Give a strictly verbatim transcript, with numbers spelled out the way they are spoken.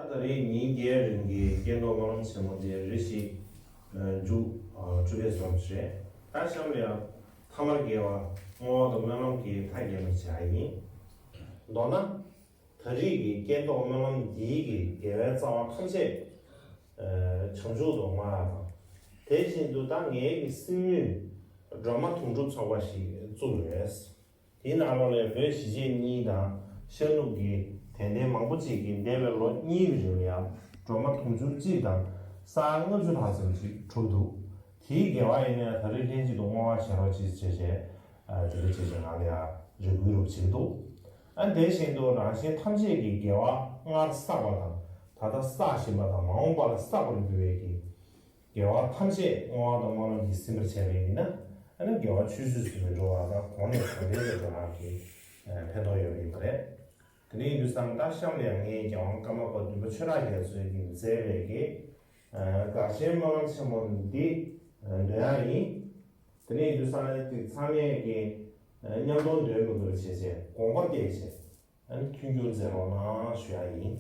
ད་རེས་ཉིན་བརྒྱད་རིང་གི་སྐྱེ་འགྲོ་སྨོན་ལམ་ཆེན་མོ་དེ་རེ་ཞིག་མཇུག་གྲུབ་པའི་བཟོ་འདྲ་རེད། ད་གཤམ་ལ་ཡང་ཐ་མར་དགེ་བ་བསྔོ་བ་དང་སྨོན་ལམ་གྱི་མཐའ་རྒྱན་པར་བྱ་ཡིན། མདོར་ན། ད་རེས་ཀྱི་སྐྱེ་འགྲོ་སྨོན་ལམ་འདིའི་གི་དགེ་བའི་རྩ་བ་ཐམས་ཅད་བྱང་ཆུབ་ཏུ་བསྔོ་བ་དང་། དེ་བཞིན་དུ་ད་ངའི་གི་སྲིང་མོས་སྒྲོལ་མ་དུང་སྒྲུབ་ཚོགས་པ་ཞིག་བཙུགས་ཡོད། དེའི་ནང་ལོགས་ལ་བོད་གཞིས་བྱེས་གཉིས་དང་ཤར་ནུབ་ཀྱི་དད་ལྡན་མང་པོ་ཅིག་གིས་འདས་པའི་ལོ་གཉིས་ཀྱི་རིང་ལ་ཡང་སྒྲོལ་མ་དུང་ཕྱུར་གཅིག་དང་ས་ཡ་ལྔ་བཅུ་ལྷག་ཙམ་ཞིག་གྲུབ་འདུག་དེའི་དགེ་བ་ཡིན་ན་ཡང་ད་རེས་ལྷན་ཅིག་ཏུ་བསྔོ་བ་བྱེད་རོགས་གྱིས་ཞེས་བྱས་དེ་འདྲ་བྱས་བྱས་ང་ལ་ཡང་རེ་སྐུལ་རོགས་བྱེད་འདུག་ཨ་དེ་བཞིན་དུ་རང་གཞན་ཐམས་ཅད་ཀྱི་དགེ་བ་སྔར་བསགས་པ་དང་ད་ལྟ་བསགས་བཞིན་པ་དང་མ་འོངས་པར་བསགས་པར་འགྱུར་བའི་གི་དགེ་བ་ཐམས་ཅད་བསྔོ་བ་དང་སྨོན་ལམ་གྱིས་ཟིན་པར་བྱས་པ་ཡིན་ན། ཨ་ནི་དགེ་བ་ཆུད་ཟོས་སུ་མི་འགྲོ་བ་དང་གོང་ནས་གོང་འཕེལ་དུ་འགྲོ་ཡག་གི་ཕན་ཐོགས་ཡོད་པ་ཡིན་པ་རེད། དེ་འདྲ་ཡིན་དུས་ཙང་ད་གཤམ་ལ་ཡང་ངས་རྒྱལ་དབང་ཀརྨ་པ་བདུན་པ་ཆོས་གྲགས་རྒྱ་མཚོས་ཀྱིས་མཛད་པའི་གི་གར་ཆེན་སྨོན་ལམ་ཆེན་མོ་འདི་འདོན་ཡག་ཡིན། དེ་འདྲ་ཡིན་དུས་ཙང་ཚང་མས་ཀྱི་མཉམ་དུ་འདོན་དགོས་འདུག་བྱས་བྱས་དགོངས་པ་བཞེས་བྱས། མཐུན་འགྱུར་མཛད་རོགས་གནང་ཞུ་ཡག་ཡིན།